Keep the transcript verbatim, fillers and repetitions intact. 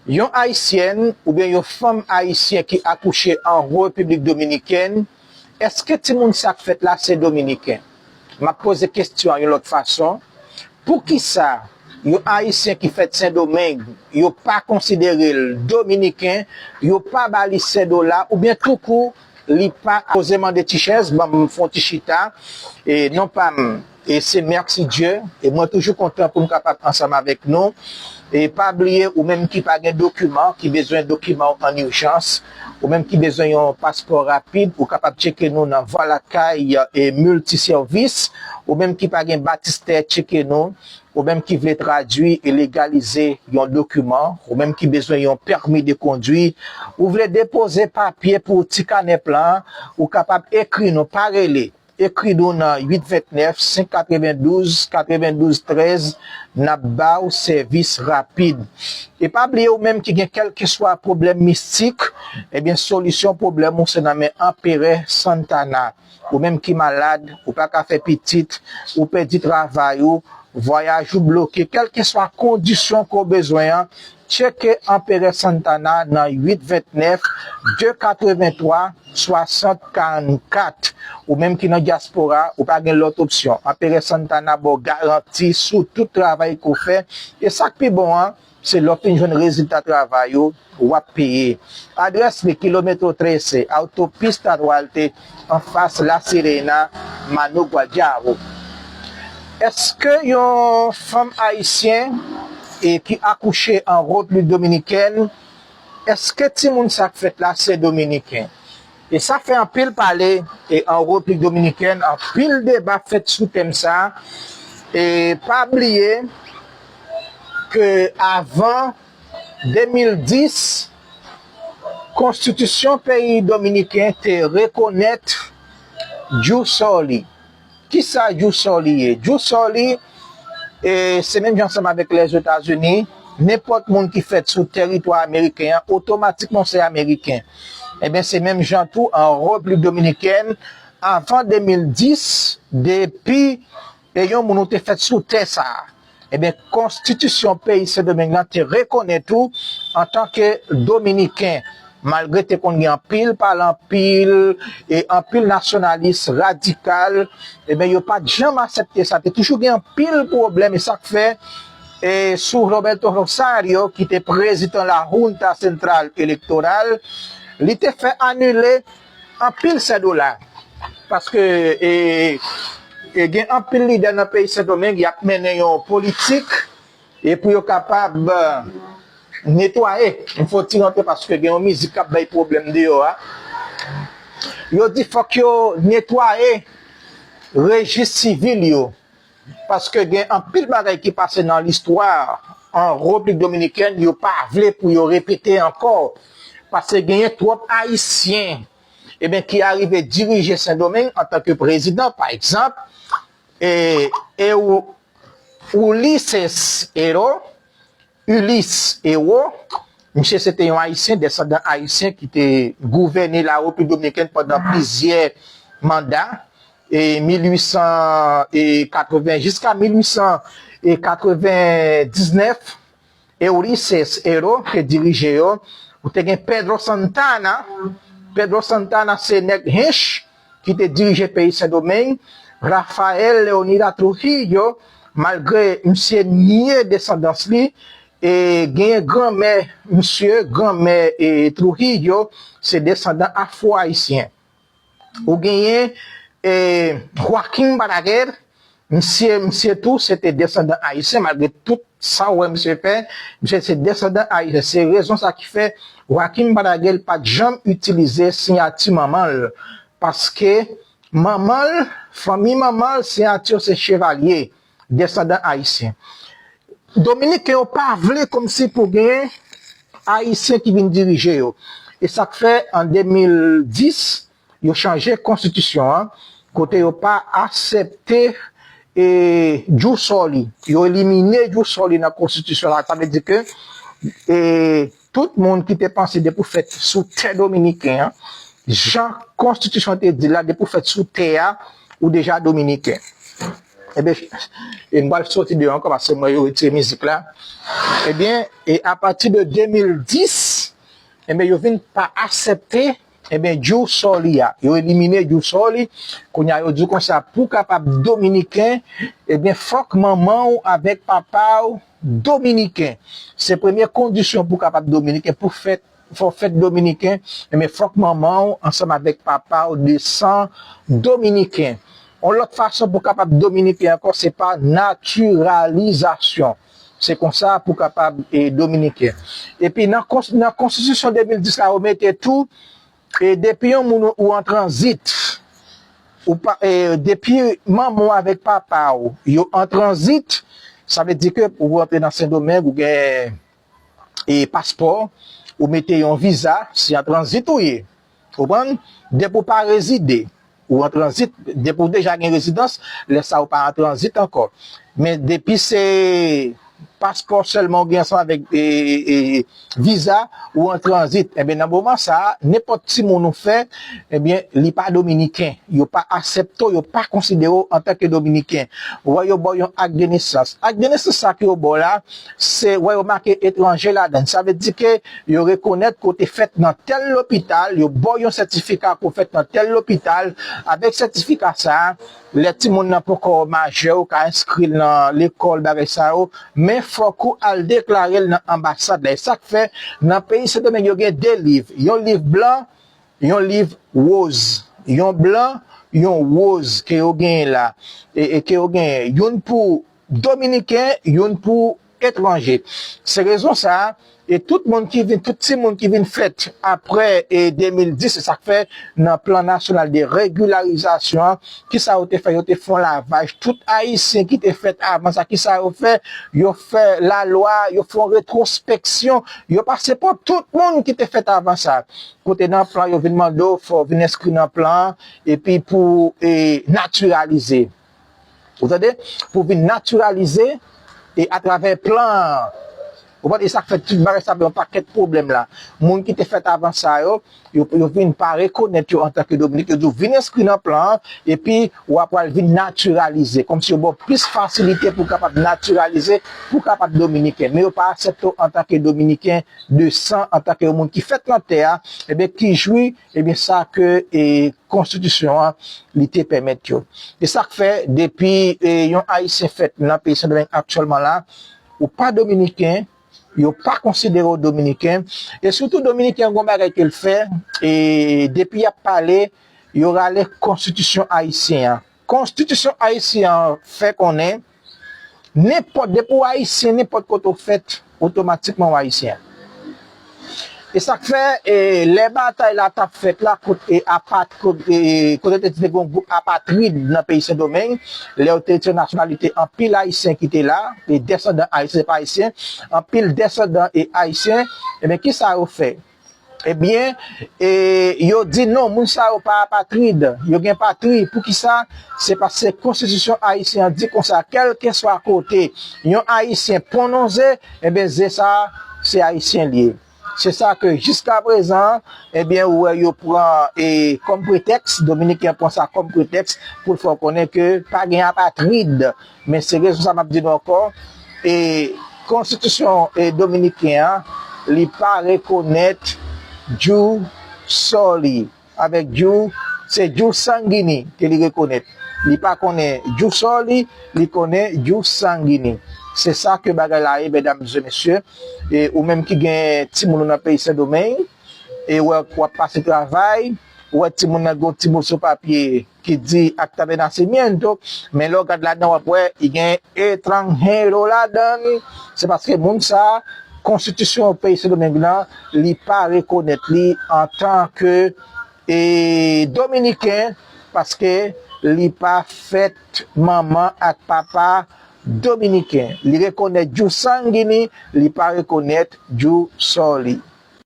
Yon ayisyèn oubyen yon fanm ayisyen ki akouche an Repiblik Dominikèn, èske timoun sa k fèt la se dominiken? M ap poze kesyon an yon lòt fason. Poukisa yon ayisyen ki fèt Sendomeng, yo pa konsidere l dominiken, yo pa ba li sèt dola, oubyen toukou, li pa poze mande ti chèz, ban m fè yon ti chita. E non pa m, e se Merci Dieu. E mwen toujou kontan pou m kapab ansanm avèk nou. E pa bliye, ou menm ki pa gen dokiman, ki bezwen dokiman w an ijans, ou menm ki bezwen yon paspò rapid, ou kapab tcheke nou nan Vwa Lakay e Miltisèvis. Ou menm ki pa gen batistè, tcheke nou. Ou menm ki vle tradui e legalize yon dokiman, ou menm ki bezwen yon pèmi de kondwi, ou vle depoze papye pou ti kanè plan, ou kapab ekri nou, pa rele. Ekri nou nan uit vennèf, senk katrevendouz, katrevendouz trèz, n ap ba w sèvis rapid. E pa bliye, ou menm ki gen kèlkeswa pwoblèm mistik, ebyen, solisyon pwoblèm ou se nan men Anperè Santana. Ou menm ki malad, ou pa ka fè pitit, ou pèdi travay ou, vwayaj ou bloke, kèlkeswa kondisyon ke w bezwen an, tcheke Anperè Santana nan uit vennèf, de katreventwa, swasant karannkat. Ou menm ki nan dyaspora, ou pa gen lòt opsyon. Anperè Santana ba w garanti sou tout travay ke w fè. E sa k pi bon an, se lè w fin jwenn rezilta travay ou, w ap peye. Adrès li, Kilómetro trece, Autopista Duarte, anfas La Sirena, Managua Djao. Èske yon fanm ayisyen e ki akouche an Repiblik Dominikèn, èske timoun sa k fèt la se dominiken? E sa fè anpil pale e an Repiblik Dominikèn, anpil deba fèt sou tèm sa. E pa bliye ke avan de mil dis, konstitisyon peyi dominiken te rekonèt Djou Sòli. Kisa Djou Sòli ye? Djou Sòli, e, se menm jan ansanm avèk Lèzetazini, nenpòt moun ki fèt sou tèritwa ameriken an, otomatikman se ameriken. Ebyen, se menm jan tou an Repiblik Dominikèn, avan de mil dis, depi e yon moun ou te fèt sou tè sa a. Ebyen, konstitisyon peyi Sendomeng lan te rekonèt ou antanke dominiken, malgre te konn gen anpil pale anpil e anpil nasyonalis radikal, ebyen, yo pa t janm aksepte sa. Te toujou gen anpil pwoblèm, e sa k fè, e sou Roberto Rosario, ki te prezidan la Junta Central Electoral, li te fè anile anpil sèt dola. Paske, e, e gen anpil lidè nan peyi Sendomeng, y ap mennen yon politik, e pou yo kapab, e, netwaye. M fè yon ti rantre paske gen yon mizik k ap bay pwoblèm deyò a. Yo di fòk yo netwaye rejis sivil yo. Paske gen anpil bagay ki pase nan listwa an Repiblik Dominikèn, yo pa vle pou yo repete ankò. Paske genyen twòp Ayisyen, ebyen, ki arive dirije Sendomeng antanke prezidan, pa egzanp, e, e ou, Ulises Ero, Ulysse Ero, misye se te yon Ayisyen, desandan Ayisyen ki te gouvène la Repiblik Dominikèn pandan plizyè manda, e mil uit san katreven jiska mil uit san katreven diznèf, Ulises Ero te dirije yo. Ou te gen Pedro Santana. Pedro Santana se nèg Hinche ki te dirije peyi Sendomeng. Rafael Leonidas Trujillo, malgre misye nye desandans li, e genyen granmè misye, granmè, e, Trujillo, se desandan afwo-ayisyen. Ou genyen, e, Joaquín Balaguer, misye, misye tou, se te desandan ayisyen, malgre tout sa w wè misye fè, misye se desandan ayisyen. Se rezon sa ki fè Joaquín Balaguer pa t janm itilize siyati manman l, paske manman l, fanmi manman l, siyati yo se Chevalier, desandan ayisyen. Dominiken yo pa vle kòmsi pou gen Ayisyen ki vin dirije yo. E sa k fè, an de mil dis, yo chanje konstitisyon an, kote yo pa aksepte, e, Djou Sòli. Yo elimine Djou Sòli nan konstitisyon la. Sa vle di ke, e, tout moun ki te panse depi w fèt sou tè dominiken an, jan konstitisyon te di la, depi w fèt sou tè a, ou deja dominiken. Ebyen, e m pral soti deyò ankò paske m wè yo retire mizik la. Ebyen, e apati de de mil dis, ebyen, yo vin pa aksepte, ebyen, Djou Sòli a. Yo elimine Djou Sòli. Kounye a, yo di konsa, pou w kapab dominiken, ebyen, fòk manman w avèk papa w dominiken. Se premye kondisyon pou w kapab dominiken, pou fèt, fò fèt dominiken, ebyen, fòk manman w ansanm avèk papa w de san dominiken. Yon lòt fason pou w kapab dominiken ankò, se pa natiralizasyon. Se konsa pou w kapab, e, dominiken. Epi nan kons-, nan konstitisyon de mil dis la, yo mete tou, e, depi yon moun ou an tranzit, ou pa, e, depi manman w avèk papa w, yo an tranzit, sa vle di ke pou w rantre nan Sendomeng, ou gen, e, paspò, ou mete yon viza, se an tranzit ou ye. Ou konprann? Depi w pa rezide, ou an tranzit, depi w deja gen rezidans, lè sa ou pa an tranzit ankò. Men depi se paspò sèlman ou gen ansanm avèk, e, e, e, viza, ou an tranzit. Enben, nan moman sa a, nenpòt timoun ou fè, ebyen, li pa dominiken. Yo pa aksepte w, yo pa konsidere w antanke dominiken. Ou wè, yo ba w yon ak de nesans. Ak de nesans sa ke yo ba w la, se, wè, yo make etranje ladan l. Sa vle di ke yo rekonèt ke w te fèt nan tèl lopital, yo ba w yon sètifika ke w fèt nan tèl lopital. Avèk sètifika sa a, lè timoun nan poko majè, ou ka enskri l nan lekòl, bagay sa yo, men fòk ou al deklare l nan anbasad la. E sa k fè, nan peyi Sendomeng, yo gen de liv. Yon liv blan, yon liv woz. Yon blan, yon woz ke yo genyen la. E, e ke yo genyen. Youn pou dominiken, youn pou etranje. Se rezon sa a, e tout moun ki vin, tout timoun ki vin fèt apre, e, de mil dis, se sa k fè nan plan nasyonal de regilarizasyon an, kisa yo te fè? Yo te fè yon lavaj. Tout Ayisyen ki te fèt avan sa, kisa yo fè? Yo fè lalwa, yo fè yon retwospeksyon, yo pase pa tout moun ki te fèt avan sa. Kote nan plan, yo vin mande w, fò w vin enskri nan plan an, epi pou, e, natiralize. Ou tande? Pou vin natiralize e atravè plan an. Ou konprann? E sa k fè tout bagay sa ap yon pakèt pwoblèm la. Moun ki te fèt avan sa yo, yo, yo vin pa rekonèt yo antanke Dominik, yo di w vin enskri nan plan an, epi w ap pral vin natiralize. Kòmsi yo ba w plis fasilite pou w kapab natiralize, pou w kapab dominiken. Men yo pa aksepte w antanke Dominiken de san, antanke yon moun ki fèt nan tè a, ebyen, ki jwi, ebyen, sa ke, e, konstitisyon an, li te pèmèt yo. E sa k fè, depi, e, yon Ayisyen fèt nan peyi Sendomeng aktyèlman la, ou pa dominiken, yo pa konsidere w dominiken, e sitou dominiken an gon bagay ke l fè, e depi y ap pale, yo rale konstitisyon ayisyen an. Konstitisyon ayisyen an fè konnen, nenpòt, depi w ayisyen, nenpòt kote w fèt, otomatikman w ayisyen. E sa k fè, e, lè batay la t ap fèt la, kot, e, apat-, kot, e, kote te, te gen yon gwoup apatrid nan peyi Sendomeng, lè yo te retire nasyonalite anpil ayisyen ki te la, e desandan ayisyen, se pa ayisyen, anpil desandan e ayisyen, ebyen, kisa yo fè? Ebyen, e, yo di non, moun sa yo pa apatrid, yo gen patri. Poukisa? Se paske konstitisyon ayisyen an di konsa, kèlkeswa kote yon ayisyen pwononse, ebyen, ze sa a, se ayisyen l ye. Se sa ke jiskaprezan, ebyen, ou wè yo pran, e, kòm pretèks, Dominiken pran sa kòm pretèks pou l fè w konnen ke pa gen apatrid. Men se rezon sa m ap di nou ankò, e, konstitisyon, e, dominiken an, li pa rekonèt Djou Sòli. Avèk Djou, se Djou Sanguini ke li rekonèt. Li pa konnen Djou Sòli, li konnen Djou Sanguini. Se sa ke bagay la ye, medam e mesye. E ou menm ki gen timoun ou nan peyi Sendomeng, e w ap pase travay, ou wè timoun nan gen yon ti moso papye ki di acta de nacimiento, men lè w gad ladan w ap wè, li gen extranjero ladan l. Se paske moun sa a, konstitisyon peyi Sendomeng lan, li pa rekonèt li antanke, e, dominiken, paske li pa fèt manman ak papa dominiken. Li rekonèt Djou Sanguini, li pa rekonèt Djou Sòli.